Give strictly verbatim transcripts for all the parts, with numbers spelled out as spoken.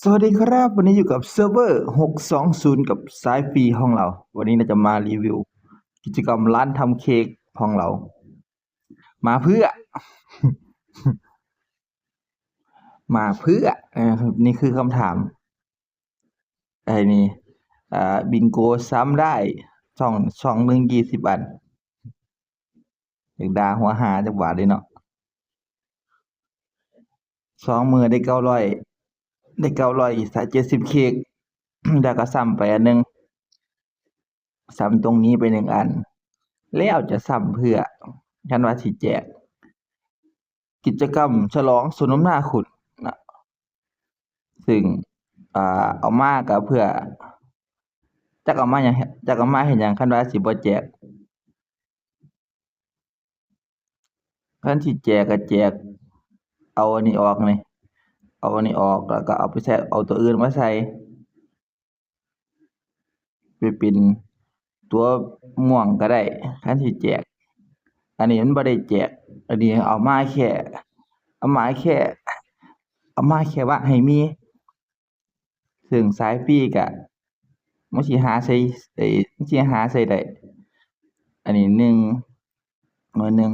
สวัสดีครับ วันนี้อยู่กับเซิร์ฟเวอร์หกสองศูนย์กับสายฟรีของเรา วันนี้เราจะมารีวิวกิจกรรมร้านทำเค้กของเรา มาเพื่อ มาเพื่อ เออ นี่คือคำถาม ไอ้นี่ อ่า บิงโกซ้ำได้ ช่อง ช่องหนึ่งยี่สิบอัน อยากด่าหัวหาจักบาทเลยเนาะ สองมื้อได้เก้าร้อย ได้เก้าร้อยเจ็ดสิบเค้ก แล้วก็ซ้ำไปอันหนึ่ง ซ้ำตรงนี้ไปหนึ่งอัน แล้วจะซ้ำเพื่อ คันว่าสิแจก กิจกรรมฉลองสมน้ำหน้าคุณนะ ซึ่ง อ่า เอามาก็เพื่อ จักเอามาหยัง จักเอามาเฮ็ดหยัง คันว่าสิบ่แจก คันสิแจกก็แจก เอาอันนี้ออกนี่ เอาอันนี้ออก แล้วก็เอาไปใส่ เอาตัวอื่นมาใส่ ไปเป็นตัวม่วงก็ได้ คันสิแจก อันนี้มันบ่ได้แจก อันนี้เอามาแค่ เอามาแค่ เอามาแค่ว่าให้มี ซึ่งสายฟรีก็ มันสิหาใส่ เอ้ย มันสิหาใส่ได้ อันนี้หนึ่ง มื้อหนึ่ง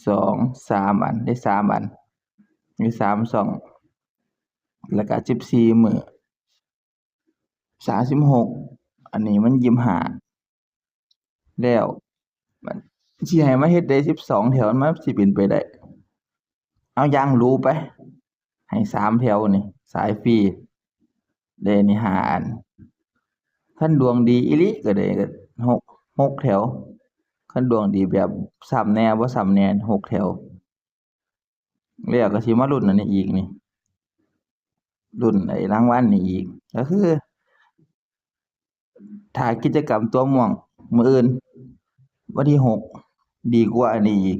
สอง สามอัน ได้สามอัน มีสามช่อง แล้วก็สิบสี่มื้อ สามสิบหก อันนี้มันยี่สิบห้า แล้ว มันสิให้มาเฮ็ดได้สิบสองแถว มันสิเป็นไปได้ เอาอย่างหรูไป ให้สามแถวนี่ สายฟรี ได้นี่ห้าอัน คันดวงดีอีหลีก็ได้หก หกแถว คันดวงดีแบบซ้ำแหน่บ่ซ้ำแหน่ หกแถว แล้วก็สิมาลุ้นอันนี้อีกนี่ ลุ้นไอ้รางวัลนี่อีก ก็คือ ถ้ากิจกรรมตัวม่วงมื้ออื่น วันที่หก ดีกว่าอันนี้อีก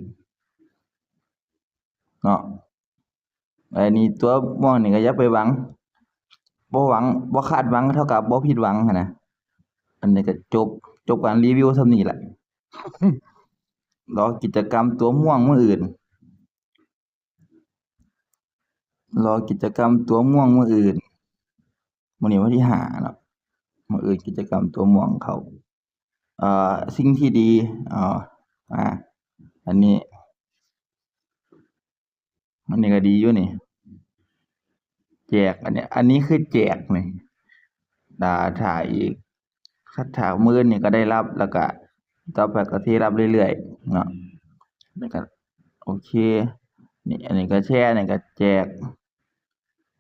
เนาะ อันนี้ตัวม่วงนี่ก็อย่าไปหวัง บ่หวัง บ่คาดหวังเท่ากับบ่ผิดหวังหั้นนะ อันนี้ก็จบ จบการรีวิวส่ำนี้แหละ รอกิจกรรมตัวม่วงมื้ออื่น รอกิจกรรมตัวม่วงมื้ออื่น มื้อนี้วันที่ห้าเนาะ มื้ออื่นกิจกรรมตัวม่วงเข้า เอ่อ สิ่งที่ดี เอ่อ อ่า อันนี้ อันนี้ก็ดีอยู่นี่ แจก อันนี้ อันนี้คือแจกนี่ อ่า ถ้าอีก ถ้า ถ้ามื้อนี้ก็ได้รับ แล้วก็ต่อไปก็สิรับเรื่อยๆ เนาะ แล้วก็ โอเค นี่ อันนี้ก็แชร์ อันนี้ก็แจก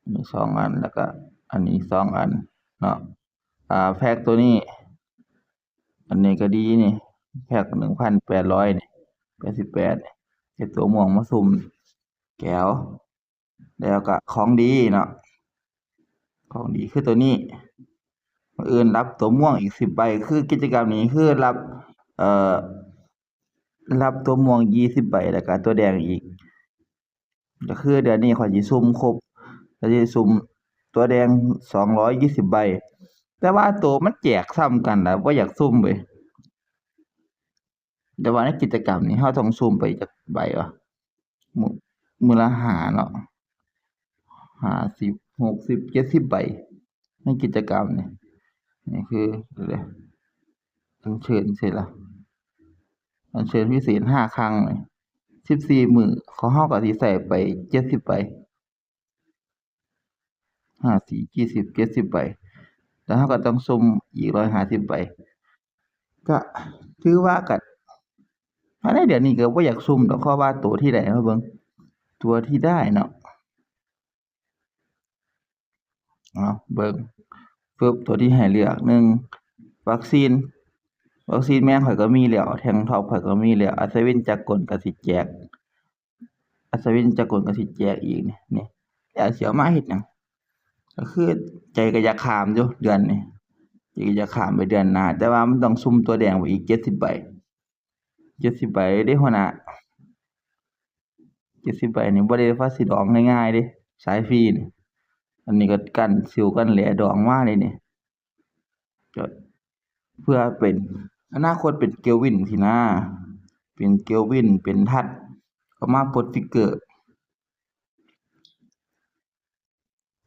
อันนี้สองอัน แล้วก็อันนี้สองอัน เนาะ อ่า แพ็คตัวนี้ อันนี้ก็ดีนี่ แพ็คหนึ่งพันแปดร้อยนี่ แปดสิบแปดนี่ เฮ็ดตัวม่วงมาซุ่ม แจ๋ว แล้วก็ของดีเนาะ ของดีคือตัวนี้ มื้ออื่นรับตัวม่วงอีกสิบใบ คือกิจกรรมนี้คือรับ เอ่อ รับตัวม่วงยี่สิบใบ แล้วก็ตัวแดงอีก ก็คือเดือนนี้ข้อยสิซุ่มครบ ข้อยสิซุ่มตัวแดงสองร้อยยี่สิบใบ แต่ว่าตัวมันแจกซ้ำกันล่ะ บ่อยากซุ่มเว้ย แต่ว่าในกิจกรรมนี้เราต้องซุ่มไปจักใบวะ มื้อ มื้อละห้าเนาะ ห้าสิบ หกสิบ เจ็ดสิบใบ ในกิจกรรมนี่ นี่คือ เดี๋ยวๆ อัญเชิญเสร็จละ อัญเชิญพิเศษห้าครั้งนี่ สิบสี่มื้อ ของเราก็สิใส่ไปเจ็ดสิบใบ ห้า สี่ ยี่สิบ เจ็ดสิบใบ แล้วเราก็ต้องซุ่มอีกร้อยห้าสิบใบ ก็ถือว่าก็ ภายในเดือนนี้ก็บ่อยากซุ่มดอก เพราะว่าตัวที่ได้มาเบิ่ง ตัวที่ได้เนาะ เอาเบิ่ง ปึ๊บ ตัวที่ให้เลือก หนึ่ง วัคซีน วัคซีนแมงข้อยก็มีแล้ว แทงก์ท็อปข้อยก็มีแล้ว อัศวินจักรกลก็สิแจก อัศวินจักรกลก็สิแจกอีกนี่ นี่ แล้วสิเอามาเฮ็ดหยัง ก็คือใจก็อยากข้ามอยู่เดือนนี้ ใจก็อยากข้ามไปเดือนหน้า แต่ว่ามันต้องซุ่มตัวแดงไปอีกเจ็ดสิบใบ เจ็ดสิบใบเด้หัวหน้า เจ็ดสิบใบนี่บ่ได้ว่าสิดองง่ายๆเด้ สายฟรีนี่ อันนี้ก็กันสิวกันแหล่ดองมาเลยนี่ ก็เพื่อเป็นอนาคตเป็นเกลวินซี้นะ เป็นเกลวิน เป็นทัด ก็มาปลดฟิกเกอร์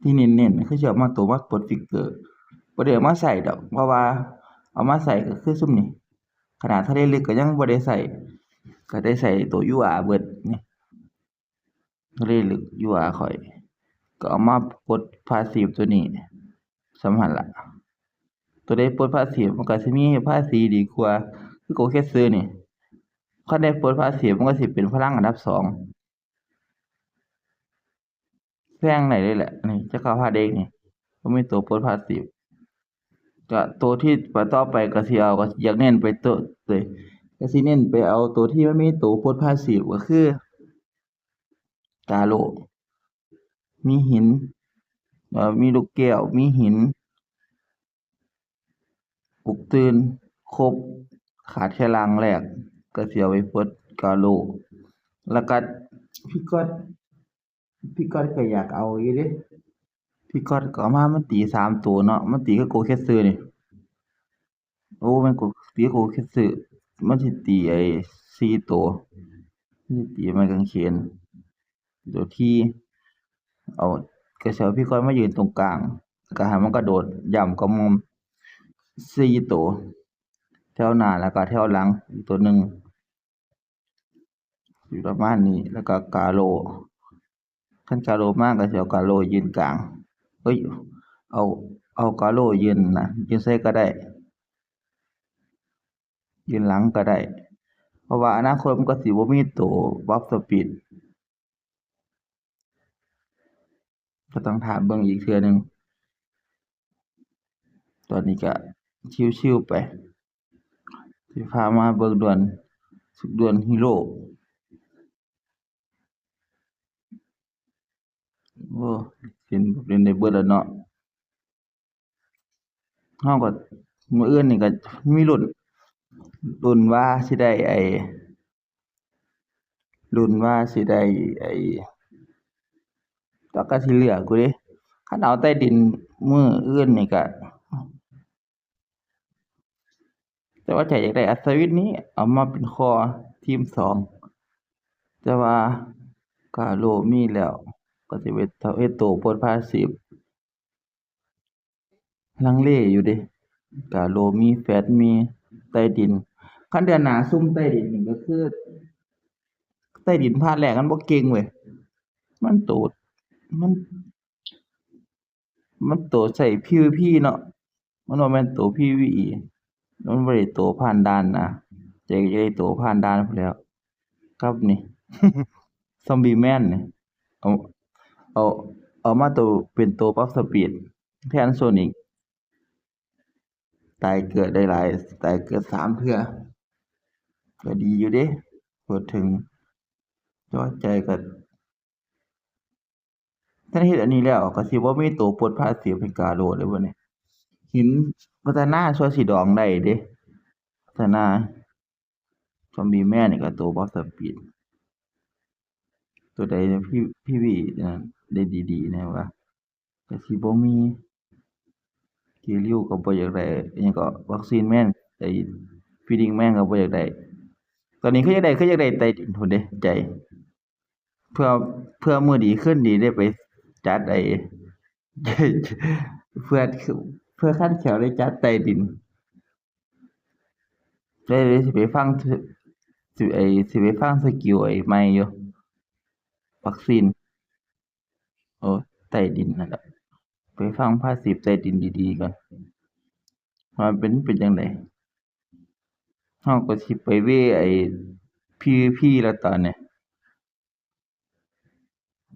ที่เน้นๆ คือสิเอามาตัวมาปลดฟิกเกอร์ บ่ได้เอามาใช้ดอก เพราะว่าเอามาใช้ก็คือซุมนี้ ขนาดทะเลลึกก็ยังบ่ได้ใช้ ก็ได้ใช้ตัว ยูอาร์ เบิดนี่ ทะเลลึก ยูอาร์ ข้อย ก็เอามาปลดพาสซีฟตัวนี้ ส่ำหั้นล่ะ ตัวใดปลดพาสซีฟมันก็สิมีภาษีดีกว่า คือโกเคสึนี่ คันได้ปลดพาสซีฟมันก็สิเป็นพลังอันดับสอง แซงได้เลยแหละ นี่ จักรพรรดิเอกนี่ บ่มีตัวปลดพาสซีฟ ก็ตัวที่ไปต่อไปก็สิเอา ก็อยากเน้นไปตัวเลย ก็สิเน้นไปเอาตัวที่มันมีตัวปลดพาสซีฟ ก็คือ กาโร่ มีหิน เอ่อ มีลูกแก้ว มีหิน ปลุกตื่น ครบ ขาดแค่ร่างแรก ก็สิเอาไปปลดกาโร่ แล้วก็พี่ก๊อต พี่ก๊อตก็อยากเอาอยู่เด้ พี่ก๊อตก็เอามา มันตีสามตัวเนาะ มันตีกับโกเคสึนี่ โอ้ แม่นโก ตีโกเคสึ มันสิตีไอ้สี่ตัว มันสิตีไม้กางเขน ตัวที่ เอา ก็สิเอาพี่ก๊อตมายืนตรงกลาง ก็ให้มันกระโดดย่ำกระหม่อมสี่ตัว แถวหน้าแล้วก็แถวหลังอีกตัวหนึ่ง อยู่ประมาณนี้ แล้วก็กาโร่ คันกาโร่มาก็สิเอากาโร่ยืนกลาง เอ้ย เอา เอากาโร่ยืนนะ ยืนใส่ก็ได้ ยืนหลังก็ได้ เพราะว่าอนาคตมันก็สิบ่มีตัวบัฟสปีด ก็ต้องถ่าเบิ่งอีกเทื่อหนึ่ง ตอนนี้ก็ชิวๆไป สิพามาเบิ่งด่วน ศึกด่วนฮีโร่ โอ้ เล่น เล่นได้เบิดแล้วเนาะ เฮาก็ มื้ออื่นนี่ก็มีลุ้น ลุ้นว่าสิได้ไอ้ ลุ้นว่าสิได้ไอ้ แต่ก็สิเลือกอยู่เด้ คันเอาใต้ดินมื้ออื่นนี่ก็ แต่ว่าใจอยากได้อัศวินนี้ เอามาเป็นคอทีมสอง แต่ว่ากาโร่มีแล้ว ก็สิเป็นเฮ็ดโตปลดพาสซีฟ ลังเลอยู่เด้ กาโร่มีแฟลช มีใต้ดิน คันเดือนหน้าซุ่มใต้ดินนี่ก็คือ ใต้ดินภาคแรกมันบ่เก่งเว้ย มันโต มัน มันโตใช้ พีวีพี เนาะ มันบ่แม่นโต พีวีอี มันบ่ได้โตผ่านด่านนะ ใจก็อยากได้โตผ่านด่านพู้นแหล้ว ครับนี่ ซอมบี้แมนนี่ เอา เอา เอามาโตเป็นโตปรับสปีดแทนโซนิก ตายเกิดได้หลาย ตายเกิดสามเทื่อ ก็ดีอยู่เด้ พูดถึง จอใจก็ ถ้าเฮ็ดอันนี้แล้วก็สิบ่มีโตปลดพาสซีฟให้กาโร่เลยบัดนี้ หินพัฒนาชั่วสิดองได้เด้ พัฒนา ซอมบี้แมนนี่ก็โตบัฟสปีด ตัวใดพี พีวีนั่นได้ดีๆ แน่วะ ก็สิบ่มี กีริวก็บ่อยากได้ อิหยังก็วัคซีนแมน ไอ้ฟีดิงแมนก็บ่อยากได้ ตอนนี้คืออยากได้ คืออยากได้ใต้ดินพู้นเด้ ใจ เพื่อ เพื่อมื้อดีคืนดีได้ไปจัดไอ้ เพื่อ เพื่อคันแข้วได้จัดใต้ดิน ได้ ได้สิไปฟัง สิ ไอ้ สิไปฟังสกิลไอ้ใหม่อยู่ วัคซีน โอ้ ใต้ดินนั่นแหละ ไปฟังพาสซีฟใต้ดินดีๆ ก่อน ว่าเป็น เป็นจั่งใด เฮาก็สิไปเวไอ้ พีวีพี แล้วตอนนี้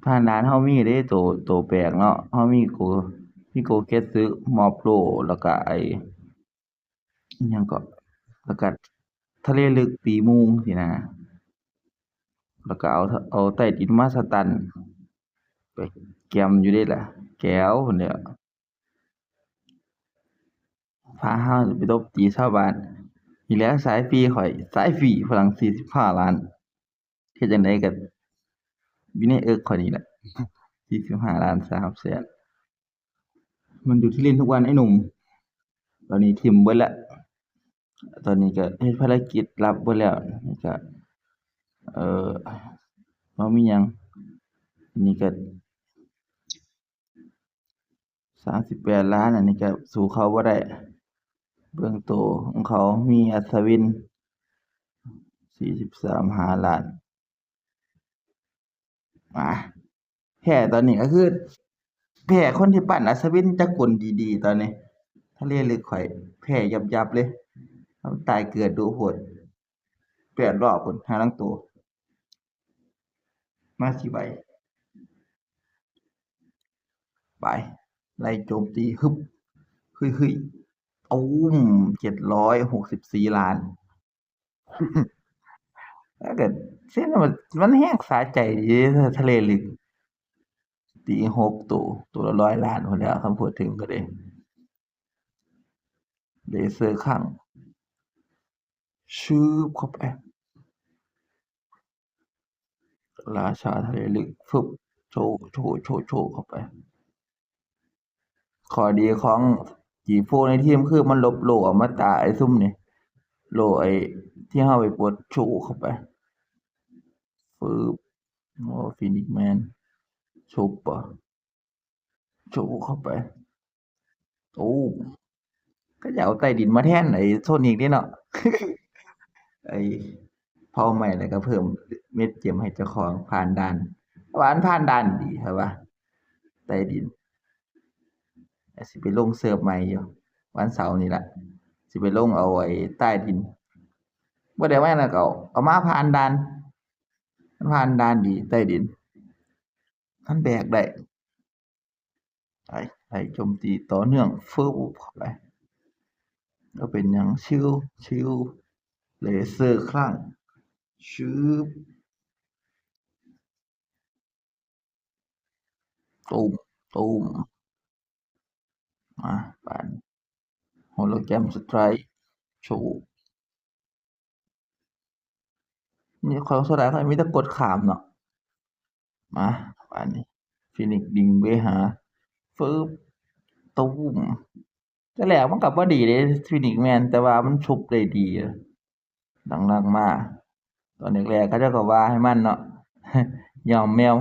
ผ่านด่านเฮามีเด้ โต โตแปลกเนาะ เฮามีโก มีโกเคสึ มอบโล แล้วก็ไอ้ อิหยังก็ แล้วก็ทะเลลึกตีมูงซี้นะ แล้วก็เอา เอาใต้ดินมาสตัน ไปแกมอยู่เด้ล่ะ แก้วพู้นแหล้ว พาเฮาไปตบตีชาวบ้าน นี่แหละสายฟรีข้อย สายฟรีพลังสี่สิบห้าล้าน เฮ็ดจั่งใดก็อยู่ในเอิกข้อยนี่แหละ สี่สิบห้าล้านสามแสน มันอยู่ที่เล่นทุกวันไอ้หนุ่ม ตอนนี้ถิ่มเบิดละ ตอนนี้ก็เฮ็ดภารกิจลับเบิดแล้ว นี่ก็ เอ่อ บ่มีหยัง นี่ก็ สามสิบแปดล้าน อันนี้ก็สู้เขาบ่ได้ เบิ่งโตของเขามีอัศวิน สี่สิบสาม ห้าล้าน มา แพ้ตอนนี้ก็คือ แพ้คนที่ปั้นอัศวินจักรกลดีๆ ตอนนี้ ทะเลลึกข่อยแพ้ยับๆ เลย มันตายเกิดดูโหด แปดรอบพุ้น หาลังโต มาสี่ใบ ไป ไล่โจมตี ฮึบ เฮ้ยๆ ตูม เจ็ดร้อยหกสิบสี่ล้าน แล้วก็เส้นมัน มันแฮงสะใจดี ทะเลลึก ตีหกโต โตละร้อยล้านพุ้นแหล้ว คันพูดถึงก็ได้ เลเซอร์ครั้ง ชึบเข้าไป ราชาทะเลลึก ฟึบ โชว์ โชว์ โชว์ โชว์เข้าไป ข้อดีของ จีโฟร์ ในทีมคือมันหลบโล่อมตะไอ้ซุมนี่ โล่ไอ้ที่เฮาไปปลด โชว์เข้าไป ฟึบ โอ้ ฟีนิกซ์แมน ชุบบ่ โชว์เข้าไป โอ้ ก็จะเอาใต้ดินมาแทนไอ้โซนิกนี่เนาะ ไอ้เผาไหม้แล้วก็เพิ่มเม็ดเจมให้เจ้าของผ่านด่าน ว่าอันผ่านด่านดีครับว่า ใต้ดิน สิไปลงเซิร์ฟใหม่อยู่ วันเสาร์นี่แหละ สิไปลงเอาไอ้ใต้ดิน บ่ได้มาแล้วก็เอา เอามาผ่านด่าน มันผ่านด่านดี ใต้ดิน มันแบกได้ ไป ไปโจมตีต่อเนื่อง ฟึบเข้าไป ก็เป็นหยัง ชิว ชิว เลเซอร์ครั้ง ชึบ ตูม ตูม มา ปาน โฮโลแกรมสไตร์ โชว์ นี่ของโซดาเขามีแต่กดข้ามเนาะ มา ปานนี้ ฟีนิกซ์ดิงเวหา ฟึบ ตูม แต่แรกมันก็บ่ดีเด้ ฟีนิกซ์แมน แต่ว่ามันชุบได้ดี หลังๆมา ตอนแรกๆเขาเจ้าก็ว่าให้มันเนาะ ยอมแมว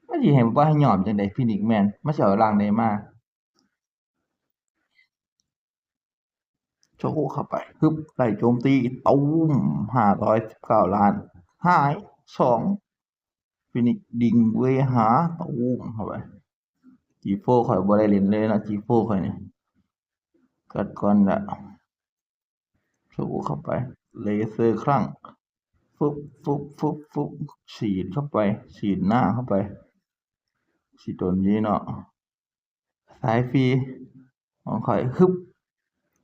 มันสิให้บ่ให้ยอมจั่งใด ฟีนิกซ์แมน มันสิเอาร่างใดมา โชว์เข้าไป ฮึบ ไล่โจมตี ตูม ห้าร้อยสิบเก้าล้าน หาย สอง ฟีนิกซ์ดิงเวหา ตูมเข้าไป จีโฟร์ ข่อยบ่ได้เล่นเลยเนาะ จีโฟร์ ข่อยนี่ กัดก่อนละ โชว์เข้าไป เลเซอร์ครั้ง ฟึบ ฟึบ ฟึบ ฟึบ ฉีดเข้าไป ฉีดหน้าเข้าไป สิโดนนี้เนาะ สายฟรี ของข่อย ฮึบ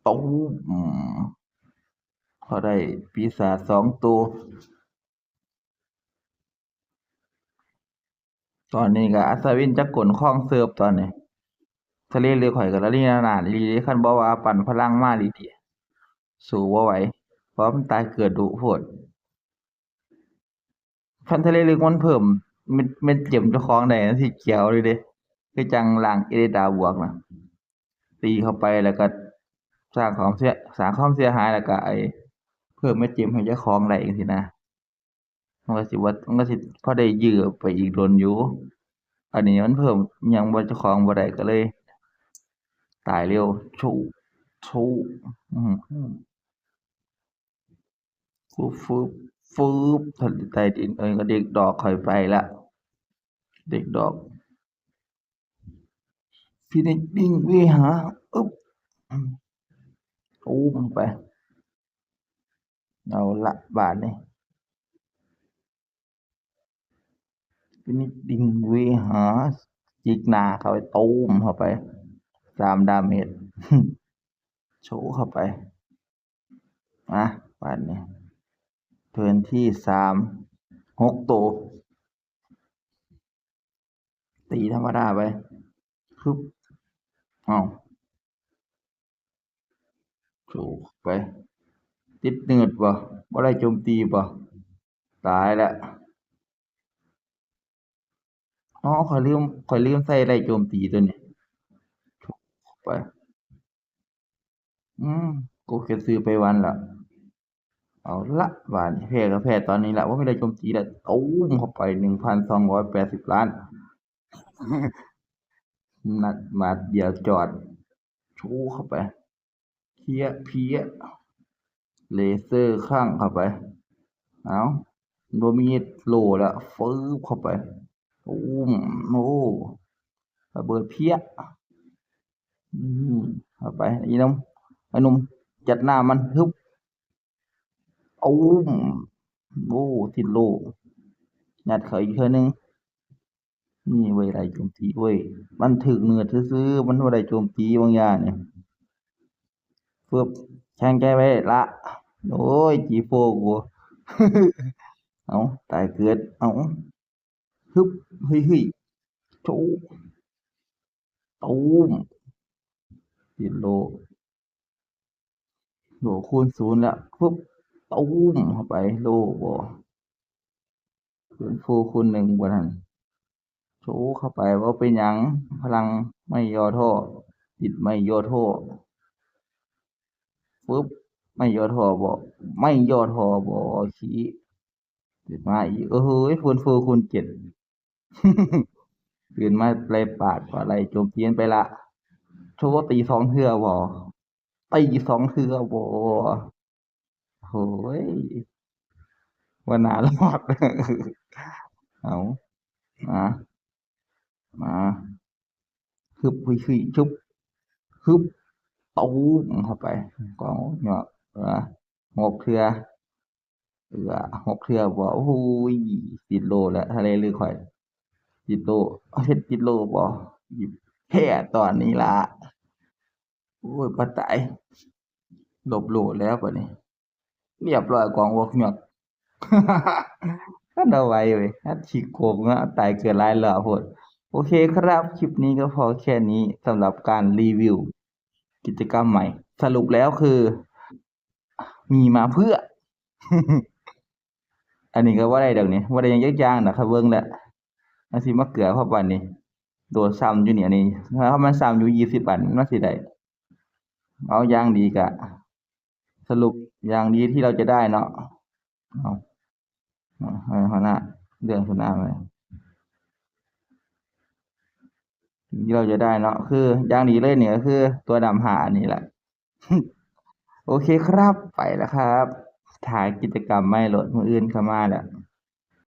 ตูม เขาได้ปีศาจสองตัว ตอนนี้ก็อัศวินจักรกลครองเซิร์ฟตอนนี้ ทะเลลึกข่อยก็ละลีนานาดอีหลีเด้ คันบ่ว่าปั่นพลังมาดีๆ สู้บ่ไหว เพราะมันตายเกิดดุโพด คันทะเลลึกมันเพิ่มเม็ด เม็ดเจมเจ้าของได้ มันสิเขียวเลยเด้ คือจั่งร่างเอเดดาบวกน่ะ ตีเข้าไปแล้วก็สร้างความเสีย สร้างความเสียหาย แล้วก็ไอ้เพิ่มเม็ดเจมให้เจ้าของได้จั่งซี้นะ มันก็สิว่า มันก็สิพอได้ยื้อไปอีกโดนอยู่ อันนี้มันเพิ่มอิหยังบ่ เจ้าของบ่ได้ก็เลย ตายเร็ว ชู ชู อืม ฟึบ ฟึบ ฟึบ ทะเลใต้ดิน เอ้ย ก็เด็กดอกข่อยไปละ เด็กดอก ฟีนิกซ์ดิงเวหา อึ๊บ ตูมไป เอาละ บาดนี้ ฟีนิกซ์ดิงเวหา จิกหน้าเข้าไป ตูมเข้าไป สามดาเมจ โชว์เข้าไป มา บาดนี้ เทิร์นที่สาม หกโต ตีธรรมดาไป ปึ๊บ เอ้า โชว์ไป ติดเนิร์ดบ่ บ่ได้โจมตีบ่ ตายละ อ๋อ ข้อยลืม ข้อยลืมใส่ได้โจมตีตัวนี้ โชว์ไป อืม กูก็ซื้อไปวันละ เอาละ บาดนี้แพ้ก็แพ้ตอนนี้ละ บ่มีอะไรโจมตีละ ตูมเข้าไป หนึ่งพันสองร้อยแปดสิบล้าน นัดบาดเดียวจอด ชูเข้าไป เพี้ยเพี้ย เลเซอร์ข้างเข้าไป เอาบ่มีโล่แล้ว ฟืบเข้าไป ตูม โอ้ ระเบิดเพี้ย อืม เข้าไป อีหนุ่ม ไอ้หนุ่ม จัดหน้ามัน ฮึบ ตูม โอ้ ติดโล่ ยัดเข้าอีกเทื่อนึง นี่เว้ย ไล่โจมตีเว้ย มันถืกเนิร์ดซื่อๆ มันบ่ได้โจมตีบางอย่างนี่ ฟึบ แข็งใจไว้ละ โอ้ย จีโฟร์ กู เอา ตายเกิด เอา ฮึบ เฮ้ย เฮ้ย โจ ตูม ติดโล่ โล่คูณศูนย์แล้ว ฟึบ ตูม เข้าไป โล่บ่ ศูนย์ โฟร์ คูณหนึ่ง บ่นั่น โชว์เข้าไป ว่าเป็นหยัง พลังไม่ย่อท้อ จิตไม่ย่อท้อ ฟึบ ไม่ย่อท้อบ่ ไม่ย่อท้อบ่ ขี้ ตื่นมาอีก โอ้โห ศูนย์ โฟร์ คูณเจ็ด ตื่นมาไล่ปาด ก็ไล่โจมตีมันไปละ โชว์ว่าตีสองเทื่อบ่ ตีสองเทื่อบ่ โอ้ย ว่าน่ารอด เอา มา มา ฮึบ ฮึย ฮึย ชุบ ฮึบ ตูม เข้าไป กองหยอก เออ หกเทื่อ เออ หกเทื่อบ่ โอ้ย ติดโล่แล้ว ทะเลลึกข่อย ติดโล่ เฮ็ดติดโล่บ่ หยิบแพ้ตอนนี้ละ โอ้ย บ่ตาย หลบโล่แล้วบัดนี้ เรียบร้อย กองหยอก หยอก คันเอาไว้เว้ย อัดขี้โกงเนาะ ตายเกิดหลายรอบโพด โอเคครับ คลิปนี้ก็พอแค่นี้สำหรับการรีวิวกิจกรรมใหม่ สรุปแล้วคือ มีมาเพื่อ อันนี้ก็บ่ได้ดอกนี่ บ่ได้หยังจักอย่างดอก คันเบิ่งแล้ว มันสิมาเกือเข้าปานนี้ โดดซ้ำอยู่นี่ อันนี้ ถ้ามันซ้ำอยู่ยี่สิบอัน มันสิได้ เอาอย่างดีกะ สรุปอย่างดีที่เราจะได้เนาะ เอา เอา ให้หัวหน้า เรื่องหัวหน้าไป สิ่งที่เราจะได้เนาะ คือ อย่างดีเลยเนี่ย ก็คือ ตัวดำหานี่แหละ โอเคครับ ไปแล้วครับ ถ่ายกิจกรรมไม่โหลด มื้ออื่นเข้ามาแล้ว